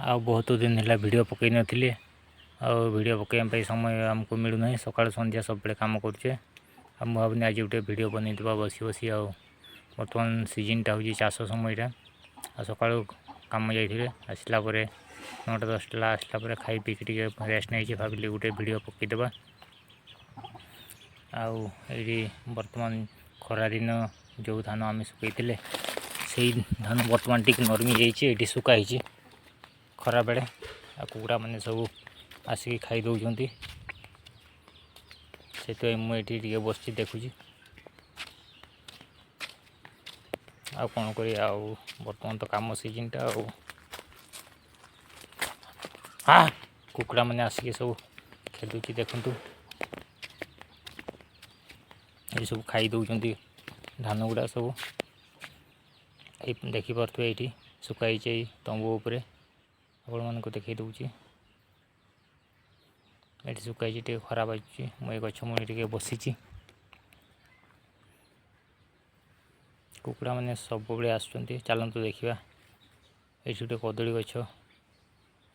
ଆଉ ବହୁତ ଦିନ ହେଲା ଭିଡ଼ିଓ ପକାଇ ନଥିଲି। ଆଉ ଭିଡ଼ିଓ ପକାଇବା ପାଇଁ ସମୟ ଆମକୁ ମିଳୁନାହିଁ। ସକାଳୁ ସନ୍ଧ୍ୟା ସବୁବେଳେ କାମ କରୁଛେ। ଆଉ ମୁଁ ଭାବିନି ଆଜି ଗୋଟେ ଭିଡ଼ିଓ ବନେଇଦେବା ବସି ବସି। ଆଉ ବର୍ତ୍ତମାନ ସିଜିନ୍ଟା ହେଉଛି ଚାଷ ସମୟଟା। ଆଉ ସକାଳୁ କାମ ଯାଇଥିଲେ, ଆସିଲା ପରେ 9ଟା 10ଟା ହେଲା। ଆସିଲା ପରେ ଖାଇ ପିଇକି ଟିକେ ରେଷ୍ଟ ନେଇଛି, ଭାବିଲି ଗୋଟେ ଭିଡ଼ିଓ ପକାଇଦେବା। ଆଉ ଏଇଠି ବର୍ତ୍ତମାନ ଖରାଦିନ ଯେଉଁ ଧାନ ଆମେ ଶୁଖେଇଥିଲେ, ସେଇ ଧାନ ବର୍ତ୍ତମାନ ଟିକେ ନରମି ଯାଇଛି। ଏଇଠି ଶୁଖା ହେଇଛି ଖରାବେଳେ। ଆଉ କୁକୁଡ଼ାମାନେ ସବୁ ଆସିକି ଖାଇ ଦେଉଛନ୍ତି, ସେଥିପାଇଁ ମୁଁ ଏଇଠି ଟିକେ ବସିଛି, ଦେଖୁଛି। ଆଉ କ'ଣ କରିବା? ଆଉ ବର୍ତ୍ତମାନ ତ କାମ ସିଜିନ୍ଟା। ଆଉ ହଁ, କୁକୁଡ଼ାମାନେ ଆସିକି ସବୁ ଖେଳୁଛି, ଦେଖନ୍ତୁ। ଏଇ ସବୁ ଖାଇ ଦେଉଛନ୍ତି ଧାନ ଗୁଡ଼ା ସବୁ। ଏଇ ଦେଖିପାରୁଥିବେ, ଏଇଠି ଶୁଖା ହେଇଛି ଏଇ ତମ୍ବୁ ଉପରେ। ଆପଣମାନଙ୍କୁ ଦେଖାଇ ଦେଉଛି, ଏଠି ଶୁଖା ହେଇଛି। ଟିକେ ଖରା ବାଜୁଛି, ମୁଁ ଏଇ ଗଛ ମୂଳେ ଟିକେ ବସିଛି। କୁକୁଡ଼ାମାନେ ସବୁବେଳେ ଆସୁଛନ୍ତି। ଚାଲନ୍ତୁ ଦେଖିବା। ଏଇଠି ଗୋଟେ କଦଳୀ ଗଛ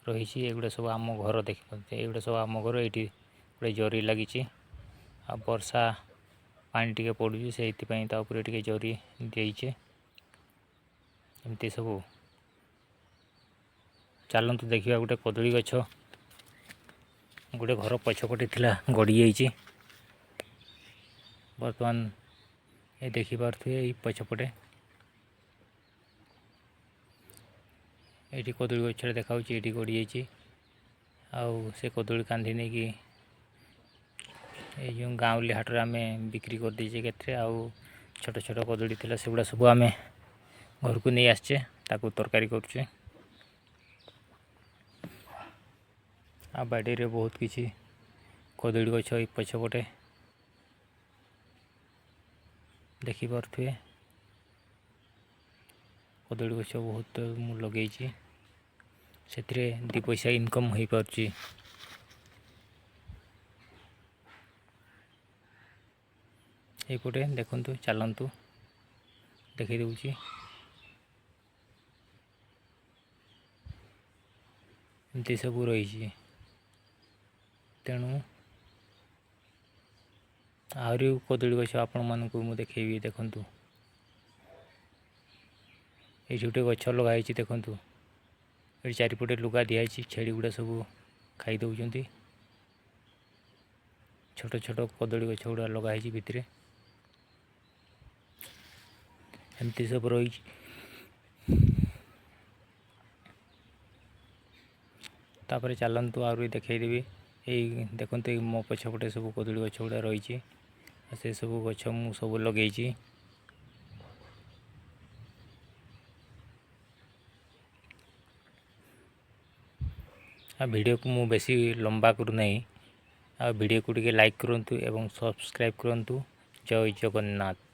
ରହିଛି। ଏଗୁଡ଼ା ସବୁ ଆମ ଘର, ଦେଖିପାରୁଥିବେ, ଏଗୁଡ଼ା ସବୁ ଆମ ଘର। ଏଇଠି ଗୋଟେ ଜରି ଲାଗିଛି, ଆଉ ବର୍ଷା ପାଣି ଟିକେ ପଡ଼ୁଛି, ସେଇଥିପାଇଁ ତା ଉପରେ ଟିକେ ଜରି ଦେଇଛେ। ଏମିତି ସବୁ ଚାଲନ୍ତୁ ଦେଖିବା। ଗୋଟେ କଦଳୀ ଗଛ ଗୋଟେ ଘର ପଛପଟେ ଥିଲା, ଗଡ଼ିଯାଇଛି ବର୍ତ୍ତମାନ। ଏ ଦେଖିପାରୁଥିବେ, ଏଇ ପଛପଟେ ଏଇଠି କଦଳୀ ଗଛଟା ଦେଖାହେଉଛି, ଏଇଠି ଗଡ଼ିଯାଇଛି। ଆଉ ସେ କଦଳୀ କାନ୍ଧି ନେଇକି ଏଇ ଯେଉଁ ଗାଉଁଲି ହାଟରେ ଆମେ ବିକ୍ରି କରିଦେଇଛେ କେତେ। ଆଉ ଛୋଟ ଛୋଟ କଦଳୀ ଥିଲା, ସେଗୁଡ଼ା ସବୁ ଆମେ ଘରକୁ ନେଇ ଆସିଛେ, ତାକୁ ତରକାରୀ କରୁଛେ। ଆଉ ବାଡ଼ିରେ ବହୁତ କିଛି କଦଳୀ ଗଛ ଏଇ ପଛପଟେ ଦେଖିପାରୁଥିବେ। କଦଳୀ ଗଛ ବହୁତ ମୁଁ ଲଗେଇଛି, ସେଥିରେ 2 ପଇସା ଇନକମ୍ ହୋଇପାରୁଛି। ଏଇପଟେ ଦେଖନ୍ତୁ, ଚାଲନ୍ତୁ ଦେଖେଇ ଦେଉଛି। ଏମିତି ସବୁ ରହିଛି। ତେଣୁ ଆହୁରି କଦଳୀ ଗଛ ଆପଣମାନଙ୍କୁ ମୁଁ ଦେଖେଇବି। ଦେଖନ୍ତୁ, ଏଇଠି ଗୋଟେ ଗଛ ଲଗା ହେଇଛି, ଦେଖନ୍ତୁ। ଏଠି ଚାରିପଟେ ଲୁଗା ଦିଆହେଇଛି, ଛେଳି ଗୁଡ଼ା ସବୁ ଖାଇ ଦେଉଛନ୍ତି। ଛୋଟ ଛୋଟ କଦଳୀ ଗଛ ଗୁଡ଼ା ଲଗା ହେଇଛି ଭିତରେ। ଏମିତି ସବୁ ରହିଛି। ତାପରେ ଚାଲନ୍ତୁ ଆହୁରି ଦେଖେଇଦେବି। ଏଇ ଦେଖନ୍ତୁ, ଏଇ ମୋ ପଛପଟେ ସବୁ କଦଳୀ ଗଛ ଗୁଡ଼ା ରହିଛି। ଆଉ ସେ ସବୁ ଗଛ ମୁଁ ସବୁ ଲଗେଇଛି। ଆଉ ଭିଡ଼ିଓକୁ ମୁଁ ବେଶୀ ଲମ୍ବା କରୁନାହିଁ। ଆଉ ଭିଡ଼ିଓକୁ ଟିକେ ଲାଇକ୍ କରନ୍ତୁ ଏବଂ ସବସ୍କ୍ରାଇବ୍ କରନ୍ତୁ। ଜୟ ଜଗନ୍ନାଥ।